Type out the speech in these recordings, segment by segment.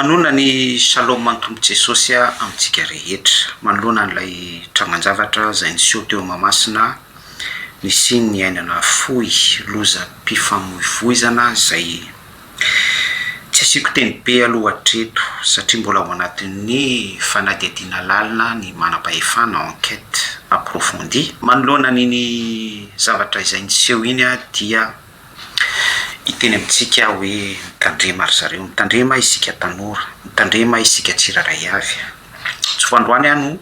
Manonona ny Shalom an'ny Tompo Jesosy amintsika rehetra. Manoloana an'ilay trangan-javatra izay niseho teo Mahamasina, nisian'ny aina nahafoy, lozam-pifamoivoizana izay tsy asiako teny be aloha hatreto satria mbola ao anatin'ny fanadihadiana lalina ny manam-pahefana, enquête approfondie. Manoloana an'iny zavatra izay niseho iny dia Hiteny amintsika aho hoe mitandrema ry zareo, mitandrema isika tanora, mitandrema isika tsirairay avy. Tsy vao androany aho no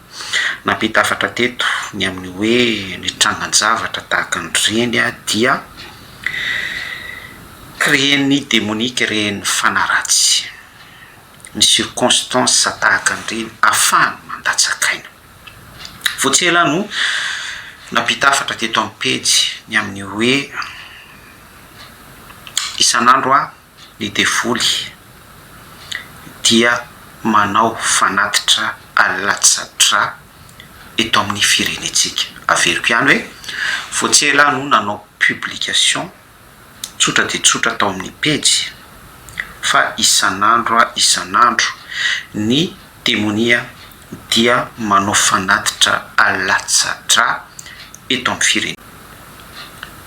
nampita hafatra teto ny amin'ny hoe ny trangan-javatra tahaka an'ireny dia créer-n'ny demonia, créer-n'ny fanahy ratsy. Ny circonstance tahaka an'ireny ahafahany mandatsaka aina. Vao tsy ela aho no nampita hafatra teto amin'ny pejy ny amin'ny hoe isan'andro aho ny devoly dia manao fanatitra alatsa-drà eto amin'ny firenentsika. Averiko ihany hoe vao tsy ela aho no nanao publication Tsotra dia tsotra tao amin'ny pejy fa isan'andro isan'andro ny demonia dia manao fanatitra alatsa-drà eto amin'ny firenena.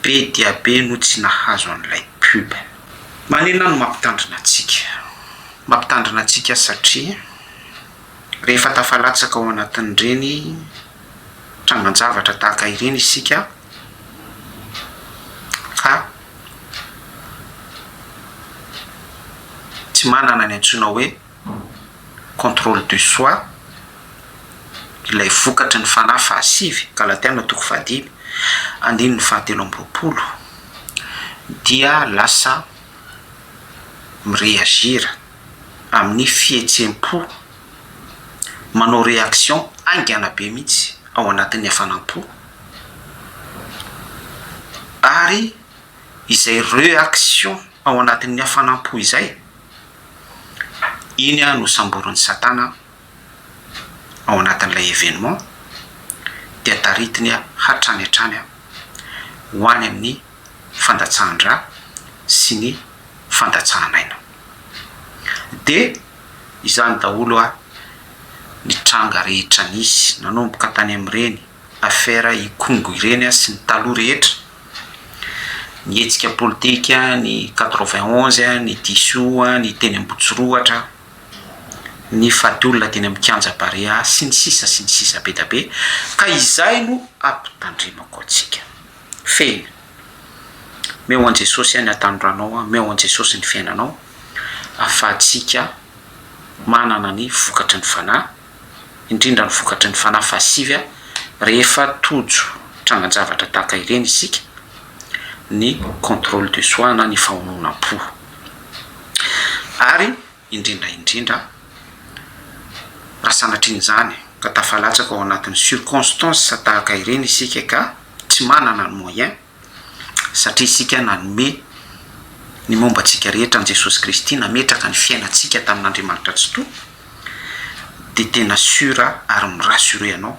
Be dia be no tsy nahazo an'ilay pub. Maninona no mampitandrina antsika? Mampitandrina antsika satria rehefa tafalatsaka ao anatin'ireny trangan-javatra tahaka ireny isika, ka tsy manana ny antsoina hoe contrôle de soi, ilay vokatry ny fanahy fahasivy, Galatiana toko fahadimy, andininy fahatelo amby roapolo, dia lasa mi-réagir amin'ny fihetsem-po, manao réaction haingana be mihitsy ao anatin'ny hafanam-po. Ary izay reaction ao anatin'ny hafanam-po izay, iny no samborin'i satana ao anatin'ilay événement, dia taritiny hatrany hatrany ho any amin'ny fandatsahan-drà sy ny fandatsahan'aina. Dia izany daholo ny tranga rehetra nisy nanomboka tany amin'ireny affaire Ikongo ireny sy ny taloha rehetra, ny hetsika politika, ny 91, ny diso, ny teny Ambotsirohatra, ny faty olona teny amin'ny kianja Barea sy ny sisa sy ny sisa be da be, ka izay no ampitandremako antsika. Fehiny, meo an'i Jesosy ny hatanoranao, meo an'i Jesosy ny fiainanao, ahafahantsika manana ny vokatry ny fanahy, indrindra ny vokatry ny fanahy fahasivy rehefa tojo trangan-javatra tahaka ireny isika, ny contrôle de soi na ny fahononam-po. Ary indrindra indrindra raha sanatrian'izany ka tafalatsaka ao anatin'ny circonstance tahaka ireny isika ka tsy manana ny moyen, satria isika nanome ny momba antsika rehetra an'i Jesosy Kristy, nametraka ny fiainantsika tamin'Andriamanitra Tsitoha, dia tena sûr ary mi-rassurer anao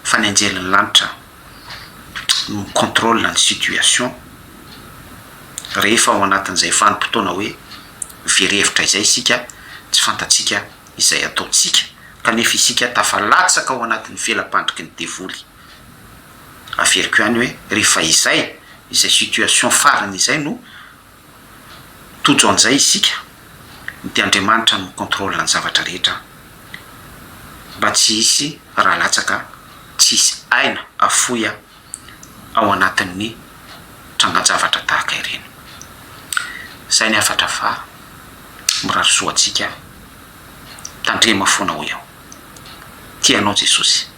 fa ny anjelin'ny lanitra no mi-contrôle ny situation rehefa ao anatin'izay vanim-potoana hoe very hevitra izay isika, tsy fantatsika izay ataontsika, kanefa isika tafalatsaka ao anatin'ny vela-pandriky ny devoly. Averiko ihany hoe rehefa izay, izay situation farany izay no tojo an'izay isika dia Andriamanitra no mi-contrôle ny zavatra rehetra mba tsy hisy raha latsaka, tsy hisy aina afoy ao anatin'ny trangan-javatra tahaka ireny. Izay ny hafatra fa mirary soa antsika, tandrema foana hoy aho. Tia anao Jesosy.